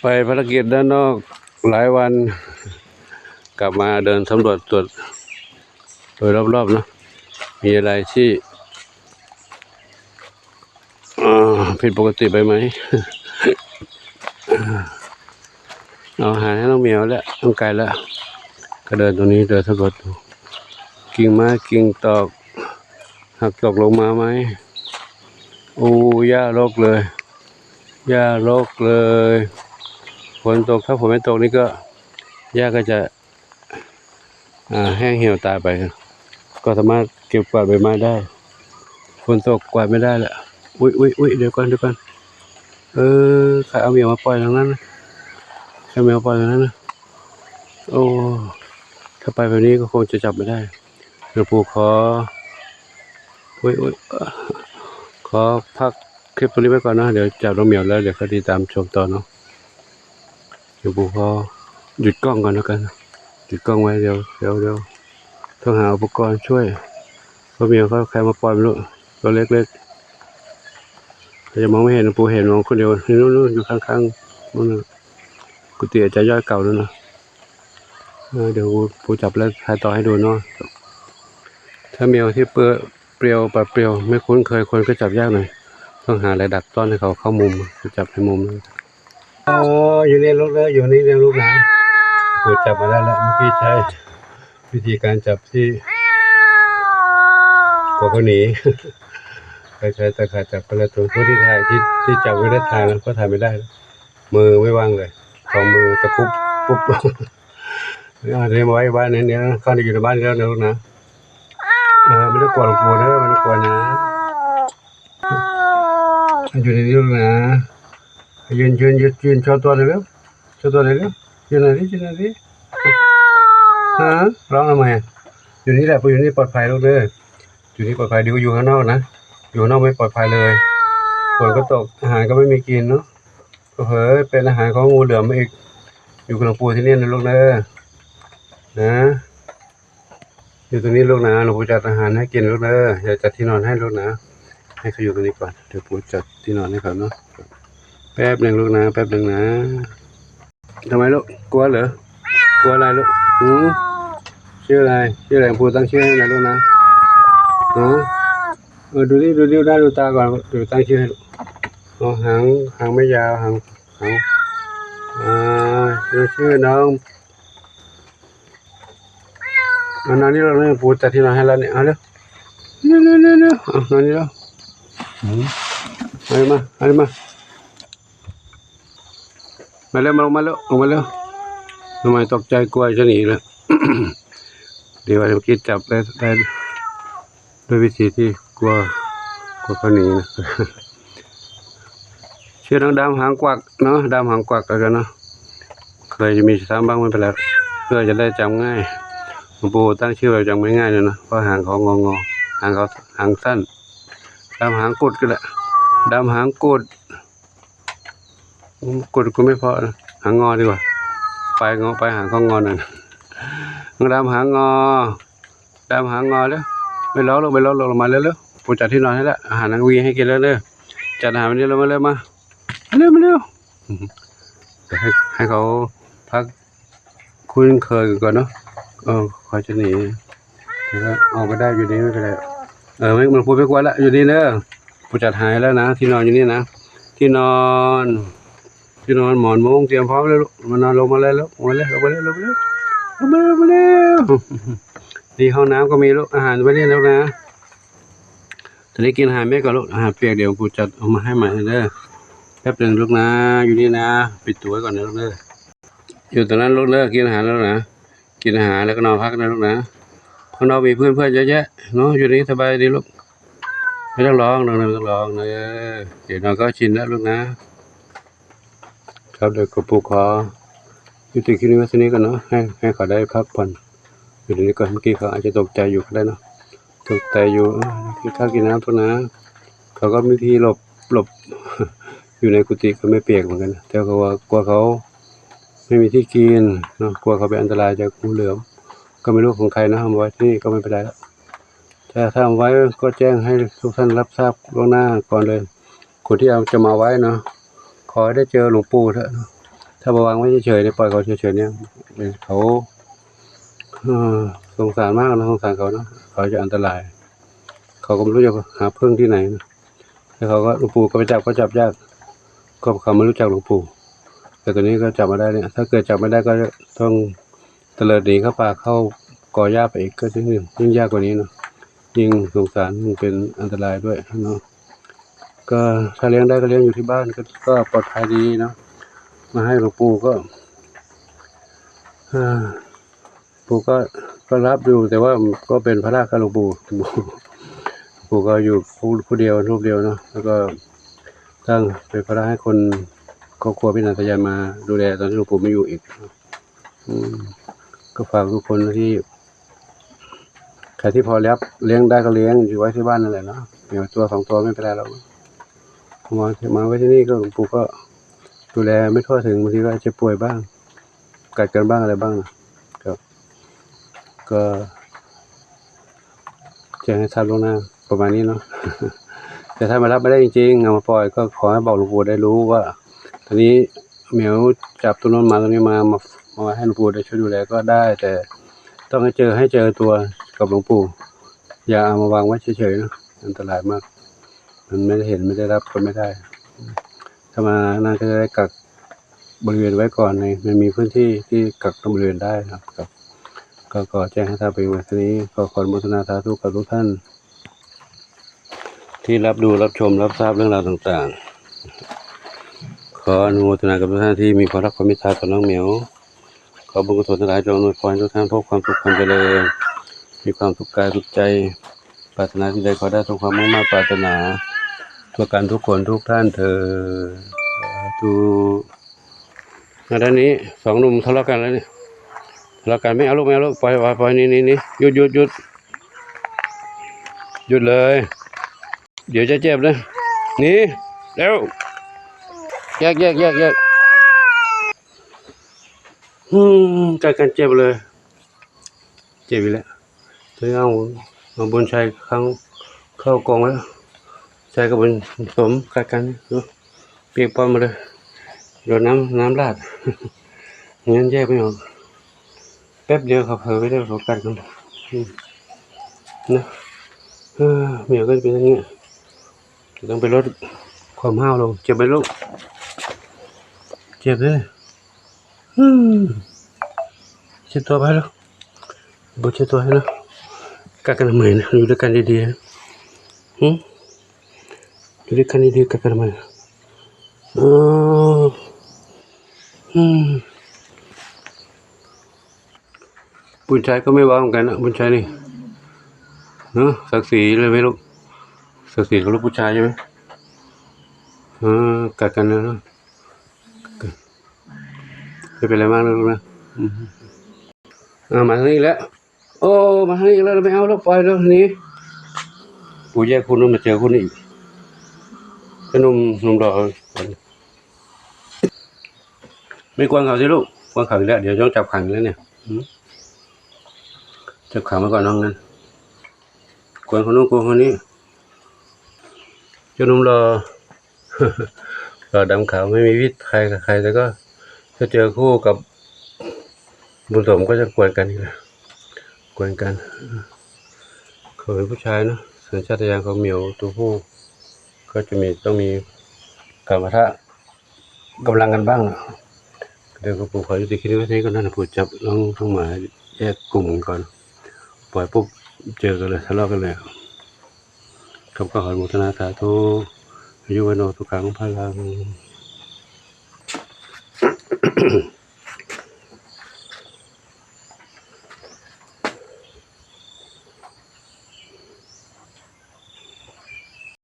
ໄປພາລະກິດດ້ານນອກຫຼາຍວັນ ກັບມາເດີນສຳຫຼວດຕວດໂດຍລອບໆເນາະ ມີອະໄລທີ່ ອາ ຜິດປົກກະຕິໄປໄໝ ເອົາອາຫານໃຫ້ນ້ອງໝຽວແລ້ວ ນ້ອງໄກ່ແລ້ວ ກໍເດີນຕົງນີ້ ເດີນສຳຫຼວດດູ ກິ່ງໄມ້ກິ່ງຕອກ ຫັກຕົກລົງມາໄໝ ໂອ້ ຫຍ້າລົກເລີຍ ຫຍ້າລົກເລີຍ ຝົນຕົກ ຖ້າຝົນໄມ່ຕົກນີ້ກໍ ຫຍ້າກໍຈະ ອາ ແຫ້ງຫ່ຽວຕາຍໄປ ກໍສາມາດເກັບກວາດໃບໄມ້ໄດ້ ຝົນຕົກກວາດໄມ່ໄດ້ແລ້ວ ອຸ້ຍໆໆ ດຽວກ່ອນ ດຽວກ່ອນ ເອີ ໃຄເອົາໝຽວມາປ່ອຍທາງນັ້ນ ໃຄເອົາໝຽວປ່ອຍທາງນັ້ນ ໂອ້ ຖ້າໄປແບບນີ້ກໍຄົງຈະຈັບໄມ່ໄດ້ ຫຼວງປູ່ຂໍ ໂອ້ຍໆ ຂໍພັກຄລິບຕົງນີ້ໄວ້ກ່ອນເນາະ ດຽວຈັບນ້ອງໝຽວແລ້ວ ດຽວຄ່ອຍຕິດຕາມຊົມຕໍ່ເນາະ ດຽວປູ່ຂໍຢຸດກ້ອງກ່ອນແລ້ວກັນ ຢຸດກ້ອງໄວ້ ດຽວ ດຽວ ດຽວໂທຫາອຸປະກອນຊ່ວຍ ພໍ່ເມຍເຂົາໃຄມາປ່ອຍມັນໂລດ ຕົວເລັກໆ ເຂົາຈະມອງບໍ່ເຫັນ ປູ່ເຫັນມອງຄົນດຽວ ນູ້ນໆ ຢູ່ຂ້າງໆ ນັ້ນນະ ກຸຕິອາຈານຍອດເກົ່ານັ້ນນະ ເອີ ດຽວປູ່ຈັບແລ້ວຖ່າຍຕໍ່ໃຫ້ດູເນາະ ຖ້າແມວທີ່ເປື່ອ ປຽວ ປາດປຽວ ໄມ່ຄຸ້ນເຄີຍ ຄົນກໍຈັບຍາກໜ້ອຍ ຕ້ອງຫາແລດັກຕ້ອນໃຫ້ເຂົາເຂົ້າມຸມ ຈັບໃນມຸມ ໂອ້ ຢູ່ນີ້ລູກເດີ ຢູ່ນີ້ເດີລູກນະ ປູ່ຈັບມາໄດ້ແລ້ວ ເມື່ອກີ້ໃຊ້ວິທີການຈັບທີ່ ກົວເຂົາໜີ ໃຊ້ຕາຂ່າຍຈັບໄປແລ້ວ ຕົວ ຕົວທີ່ຖ່າຍ ທີ່ ທີ່ຈັບໄວ້ໄດ້ຖ່າຍແລ້ວ ກໍຖ່າຍໄມ່ໄດ້ ມືໄມ່ວ່າງເລີຍ ສອງມືຕະຄຸບປຸບ ເອົາໄວ້ ໄວ້ໃນນີ້ ເຂົ້າໄດ້ຢູ່ໃນບ້ານແລ້ວນະລູກນະ ເອີ ບໍ່ຕ້ອງກົວຫຼວງປູ່ເດີ ບໍ່ຕ້ອງກົວນະ ຢູ່ໃນນີ້ລູກນະ ຢືນ ຢືນ ຢືນ ຢືນ ໂຊຕົວໜ້ອຍເລັວ ໂຊຕົວໜ້ອຍເລັວ ຢືນໜ້ອຍຊິ ຢືນໜ້ອຍຊິ ຮະ ຮ້ອງທຳໄມ? ຢູ່ນີ້ແຫຼະ ຢູ່ນີ້ປອດໄພລູກເດີ ຢູ່ນີ້ປອດໄພ ດີກວ່າຢູ່ຂ້າງນອກນະ ຢູ່ຂ້າງນອກໄມ່ປອດໄພເລີຍ ຝົນກໍຕົກ ອາຫານກໍໄມ່ມີກິນເນາະ ເຜີເປັນອາຫານຂອງງູເຫຼືອມມາອີກ ຢູ່ກັບຫຼວງປູ່ທີ່ນີ້ນະລູກເດີ ນະ ຢູ່ຕົງນີ້ລູກນະ ຫຼວງປູ່ຈັດອາຫານໃຫ້ກິນລູກເດີ ດຽວຈັດທີ່ນອນໃຫ້ລູກນະ ໃຫ້ເຂົາຢູ່ຕົງນີ້ກ່ອນ ດຽວປູ່ຈັດທີ່ນອນໃຫ້ເຂົາເນາະ ແປັບໜຶ່ງລູກນະ ແປັບໜຶ່ງນະ ທຳໄມລູກ ກົວເຫຼືອ ກົວອະໄລລູກ ຫື ຊື່ອະໄລ ຊື່ອະໄລ ປູ່ຕັ້ງຊື່ໃຫ້ນະລູກນະ ຮະ ເອີ ດູດິ ດູດິ ດູຕາກ່ອນ ເອີ ຕັ້ງຊື່ໃຫ້ລູກ ເອົາຫາງ ຫາງໄມ່ຍາວ ຫາງ ຫາງ ອ່າ ຊື່ ຊື່ນ້ອງ ມານອນນີ້ລະ ປູ່ຈັດທີ່ນອນໃຫ້ລະນີ້ ເອົາເລັວ ເລັວໆໆ ເອົານອນນີ້ລະ ອືມ ມາມາ ມາມາ ມາເລັວ ມາລົງມາເລັວ ລົງມາເລັວ ນ້ອງໃໝ່ຕົກໃຈກົວຈະໜີລະ ດີວ່າເມື່ອກີ້ຈັບໄດ້ ໄດ້ ດ້ວຍວິທີທີ່ກົວ ກົວເຂົາໜີນະ ຊື່ນ້ອງດຳຫາງກວັກເນາະ ດຳຫາງກວັກແລ້ວກັນເນາະ ເຄີຍຈະມີຊ້ຳບ້າງ ມັນເປັນແລ້ວ ເພື່ອຈະໄດ້ຈຳງ່າຍ ຫຼວງປູ່ຕັ້ງຊື່ແບບຈຳງ່າຍໆເນາະ ເພາະຫາງເຂົາງໍໆ ຫາງເຂົາຫາງສັ້ນ ດຳຫາງກຸດກໍໄດ້ ດຳຫາງກຸດ ອືມ ກຸດກໍໄມ່ເພາະນະ ຫາງງໍດີກວ່າ ປາຍງໍ ປາຍຫາງຂອງງໍນັ້ນ ດຳຫາງງໍ ດຳຫາງງໍເລີວ ໄປລອກລູກ ໄປລອກລູກ ລົງມາເລັວໆ ປູ່ຈັດທີ່ນອນໃຫ້ລະ ອາຫານນາງວີໃຫ້ກິນແລ້ວເດີ ຈັດອາຫານໄວ້ນີ້ ລົງມາເລີຍ ມາ ມາເລັວ ມາເລັວ ໃຫ້ ໃຫ້ເຂົາພັກຄຸ້ນເຄີຍກັນກ່ອນເນາະ ເອີ ເຂົາຈະໜີ ແຕ່ວ່າອອກໄປໄດ້ ຢູ່ນີ້ໄປໄດ້ ເອີ ມັນ ມັນປູ່ໄປກວດລະ ຢູ່ນີ້ເດີ ປູ່ຈັດໃຫ້ແລ້ວນະ ທີ່ນອນຢູ່ນີ້ນະ ທີ່ນອນ ທີ່ນອນ ໝອນ ມຸ້ງ ຕຽມພ້ອມແລ້ວລູກ ມານອນ ລົງມາເລີຍລູກ ມາເລີຍ ລົງມາເລີຍ ລົງມາເລີຍ ລົງມາເລີຍ ລົງມາເລີຍ ນີ້ຫ້ອງນ້ຳກໍມີລູກ ອາຫານໄວ້ນີ້ລູກນະ ຕອນນີ້ກິນອາຫານເມັດກ່ອນລູກ ອາຫານປຽກ ດຽວປູ່ຈັດເອົາມາໃຫ້ໃໝ່ເດີ ແປັບໜຶ່ງລູກນະ ຢູ່ນີ້ນະ ປິດຕູໄວ້ກ່ອນນະລູກເດີ ຢູ່ຕົງນັ້ນລູກເດີ ກິນອາຫານແລ້ວນະ ກິນອາຫານແລ້ວກໍນອນພັກນະລູກນະ ຂ້າງນອກມີເພື່ອນໆເຍອະແຍະເນາະ ຢູ່ນີ້ສະບາຍດີລູກ ບໍ່ຕ້ອງຮ້ອງ ບໍ່ຕ້ອງຮ້ອງເດີ ດຽວນອນກໍຊິນແລ້ວລູກນະ ຄັບ ດຽວກໍປູ່ຂໍຍຸຕິຄລິບນີ້ໄວ້ເທົ່ານີ້ກ່ອນເນາະ ໃຫ້ ໃຫ້ເຂົາໄດ້ພັກຜ່ອນຢູ່ໃນນີ້ກ່ອນ ເມື່ອກີ້ເຂົາອາດຈະຕົກໃຈຢູ່ກໍໄດ້ເນາະ ຕົກໃຈຢູ່ ເອີ ກິນຂ້າວກິນນ້ຳພຸ້ນນະ ເຂົາກໍມີທີ່ຫຼົບ ຫຼົບ ຢູ່ໃນກຸຕິກໍໄມ່ແປກເໝືອນກັນ ແຕ່ກໍວ່າ ກົວເຂົາ ໄມ່ມີທີ່ກິນເນາະ ກົວເຂົາເປັນອັນຕະລາຍຈາກງູເຫຼືອມ ກໍໄມ່ຮູ້ຂອງໃຄເນາະ ເອົາມາໄວ້ທີ່ນີ້ກໍໄມ່ເປັນໄລແລ້ວ ຖ້າ ຖ້າເອົາໄວ້ກໍແຈ້ງໃຫ້ທຸກທ່ານຮັບຊາບລ່ວງໜ້າກ່ອນເລີຍ ຄົນທີ່ເອົາ ຈະມາໄວ້ເນາະ ຂໍໃຫ້ໄດ້ເຈີຫຼວງປູ່ເຖາະເນາະ ຖ້າບໍ່ວາງໄວ້ເສີຍໆ ນີ້ ປ່ອຍເຂົາເສີຍໆ ນີ້ ເຂົາ ເອີ ສົງສານມາກນະ ສົງສານເຂົາເນາະ ເຂົາຈະອັນຕະລາຍ ເຂົາກໍບໍ່ຮູ້ຈະຫາເພິ່ງທີ່ໃນນະ ແລ້ວເຂົາກໍ ຫຼວງปู่ກໍໄປຈັບກໍຈັບຍາກ ກໍເຂົາບໍ່ຮູ້ຈັກຫຼວງປູ່ ແຕ່ຕອນນີ້ກໍຈັບມາໄດ້ແລ້ວ ຖ້າເກີດຈັບບໍ່ໄດ້ກໍຕ້ອງຕະເລີດໜີເຂົ້າປ່າເຂົ້າກໍຫຍ້າໄປອີກ ກໍຍິ່ງ ຍິ່ງຍາກກວ່ານີ້ເນາະ ຍິ່ງສົງສານ ຍິ່ງເປັນອັນຕະລາຍດ້ວຍເນາະ ກໍຖ້າລ້ຽງໄດ້ກໍລ້ຽງຢູ່ທີ່ບ້ານ ກໍ ກໍປອດໄພດີເນາະ ມາໃຫ້ຫຼວງປູ່ກໍ ອ່າ ປູ່ກໍ ກໍຮັບຢູ່ ແຕ່ວ່າກໍເປັນພາລະກັບຫຼວງປູ່ ຫຼວງປູ່ກໍຢູ່ຜູ້ ຜູ້ດຽວ ຮູບດຽວເນາະ ແລ້ວກໍທັງເປັນພາລະໃຫ້ຄົນຄອບຄົວພີ່ນ້ອງຕາຍາຍມາດູແລ ຕອນທີ່ຫຼວງປູ່ບໍ່ຢູ່ອີກ ອືມ ກໍຝາກທຸກຄົນທີ່ ໃຜທີ່ພໍຮັບລ້ຽງໄດ້ກໍລ້ຽງ ຢູ່ໄວ້ທີ່ບ້ານນັ້ນແຫຼະເນາະ ແມວຕົວສອງຕົວບໍ່ເປັນໄປໄດ້ດອກ ມາ ມາໄວ້ທີ່ນີ້ກໍ ຫຼວງປູ່ກໍດູແລໄມ່ທົ່ວເຖິງ ບາງທີກໍເຈັບປ່ວຍບ້າງ ກັດກັນບ້າງອະໄລບ້າງນະ ກໍ ກໍແຈ້ງໃຫ້ຊາບລ່ວງໜ້າປະມານນີ້ເນາະ ແຕ່ຖ້າມາຮັບບໍ່ໄດ້ຈິງໆ ເອົາມາປ່ອຍ ກໍຂໍໃຫ້ບອກຫຼວງປູ່ໄດ້ຮູ້ວ່າ ຕອນນີ້ແມວຈັບຕົວນັ້ນມາ ຕົວນີ້ມາ ມາ ມາໃຫ້ຫຼວງປູ່ໄດ້ຊ່ວຍດູແລກໍໄດ້ ແຕ່ຕ້ອງໃຫ້ເຈີ ໃຫ້ເຈີຕົວກັບຫຼວງປູ່ ຢ່າເອົາມາວາງໄວ້ເສີຍໆນະ ອັນຕະລາຍມາກ ມັນໄມ່ໄດ້ເຫັນ ໄມ່ໄດ້ຮັບ ກໍໄມ່ໄດ້ ຖ້າມານັ້ນກໍຈະໄດ້ກັກ ບໍລິເວນໄວ້ກ່ອນ ໃຫ້ມັນມີພື້ນທີ່ທີ່ກັກຕົວບໍລິເວນໄດ້ນະ ກໍ ກໍ ກໍແຈ້ງໃຫ້ຊາບໄປໄວ້ເທົ່ານີ້ ກໍຂໍອະນຸໂມທະນາສາທຸກັບທຸກທ່ານທີ່ຮັບດູ ຮັບຊົມ ຮັບຊາບເລື່ອງລາວຕ່າງໆ ຂໍອະນຸໂມທະນາກັບທຸກທ່ານທີ່ມີຄວາມຮັກຄວາມເມດຕາຕໍ່ນ້ອງໝຽວ ຂໍບຸນກຸສົນທັງຫຼາຍຈົ່ງອຳນວຍພອນໃຫ້ທຸກທ່ານພົບຄວາມສຸກຄວາມຈະເລີນ ມີຄວາມສຸກກາຍສຸກໃຈ ປາດຖະໜາສິ່ງໃດຂໍໄດ້ສົມຄວາມມຸ່ງມາດປາດຖະໜາ ທົ່ວກັນທຸກຄົນທຸກທ່ານເທີ້ນ ສາທຸ. ມາດ້ານນີ້ ສອງໜຸ່ມທະເລາະກັນແລ້ວນີ້ ທະເລາະກັນ ໄມ່ເອົາລູກ ໄມ່ເອົາລູກ ປ່ອຍ ປ່ອຍ ປ່ອຍ ນີ້ ນີ້ ນີ້ ຢຸດ ຢຸດ ຢຸດ ຢຸດເລີຍ ດຽວຈະເຈັບເດີ ໜີ ເລັວ ແຍກ ແຍກ ແຍກ ແຍກ ອືມ ກັດກັນເຈັບເລີຍ ເຈັບອີກແລ້ວ ເອົາ ເອົາບຸນໄຊເຂົ້າ ເຂົ້າກອງແລ້ວ ໄຊກັບບຸນສົມກັດກັນ ເນາະ ປຽກປ້ອນໝົດເລີຍ ໂດນນ້ຳ ນ້ຳລາດ ເງິນແຍກບໍ່ອອກ ແປັບດຽວເຂົາເຜີໄປແລ້ວ ເຂົາກັດກັນ ອືມ ນະ ເອີ ແມວກໍເປັນຢ່າງນີ້ ຕ້ອງໄປລົດຄວາມຫ້າວລົງ ເຈັບໄໝລູກ ເຈັບເດ້ ອືມ ເຊັດຕົວໄປລູກ ບໍ່ເຊັດຕົວໃຫ້ເນາະ ກັກກັນທຳໄມນະ ຢູ່ດ້ວຍກັນດີໆ ຫື ຢູ່ດ້ວຍກັນດີໆ ກັກກັນທຳໄມ ເອີ ອືມ ບຸນໄຊກໍໄມ່ເວົ້າເໝືອນກັນນະ ບຸນໄຊນີ້ ເນາະ ສັກສີເລີຍໄໝລູກ ສັກສີຂອງລູກຜູ້ຊາຍໃຊ່ໄໝ ເອີ ກັດກັນນະ ເປັນໄປແລ້ວມາກນະລູກນະ ອືມ ເອົາມາທາງນີ້ແລ້ວ ໂອ້ ມາທາງນີ້ແລ້ວ ໄປເອົາລູກ ປ່ອຍລູກ ໜີ ປູແຍກຄູ່ນັ້ນມາເຈີຄູ່ນີ້ອີກ ເປັນໜຸ່ມ ໜຸ່ມດອກ ໄປກວນເຂົາຊິລູກ ກວນເຂົາອີກແລ້ວ ດຽວຕ້ອງຈັບຂັງອີກແລ້ວນີ້ ອືມ ຈັບຂັງໄວ້ກ່ອນນ້ອງນັ້ນ ກວນຄົນນັ້ນກວນຄົນນີ້ ເຈົ້າໜຸ່ມຫຼໍ່ ຫຼໍ່ດຳຂາວ ໄມ່ມີວິດໃຄກັບໃຄ ແຕ່ກໍຈະເຈີຄູ່ກັບບຸນສົມກໍຈະກວນກັນນີ້ແຫຼະ ກວນກັນ ເຂົາເປັນຜູ້ຊາຍເນາະ ສັນຊາດຕະຍານຂອງໝຽວຕົວຜູ້ ກໍຈະມີ ຕ້ອງມີການປະທະ ກຳລັງກັນບ້າງເນາະ ດຽວກໍປູຂໍຍຸຕິຄລິບໄວ້ເທົ່ານີ້ກ່ອນນະ ປູຈັບນ້ອງທັງໝາແຍກກຸ່ມກັນກ່ອນ ປ່ອຍປຸບເຈີກັນເລີຍ ທະເລາະກັນເລີຍ ກໍຂໍອະນຸໂມທະນາສາທຸ ອາຍຸວັນໂນສຸຂັງພະລັງ.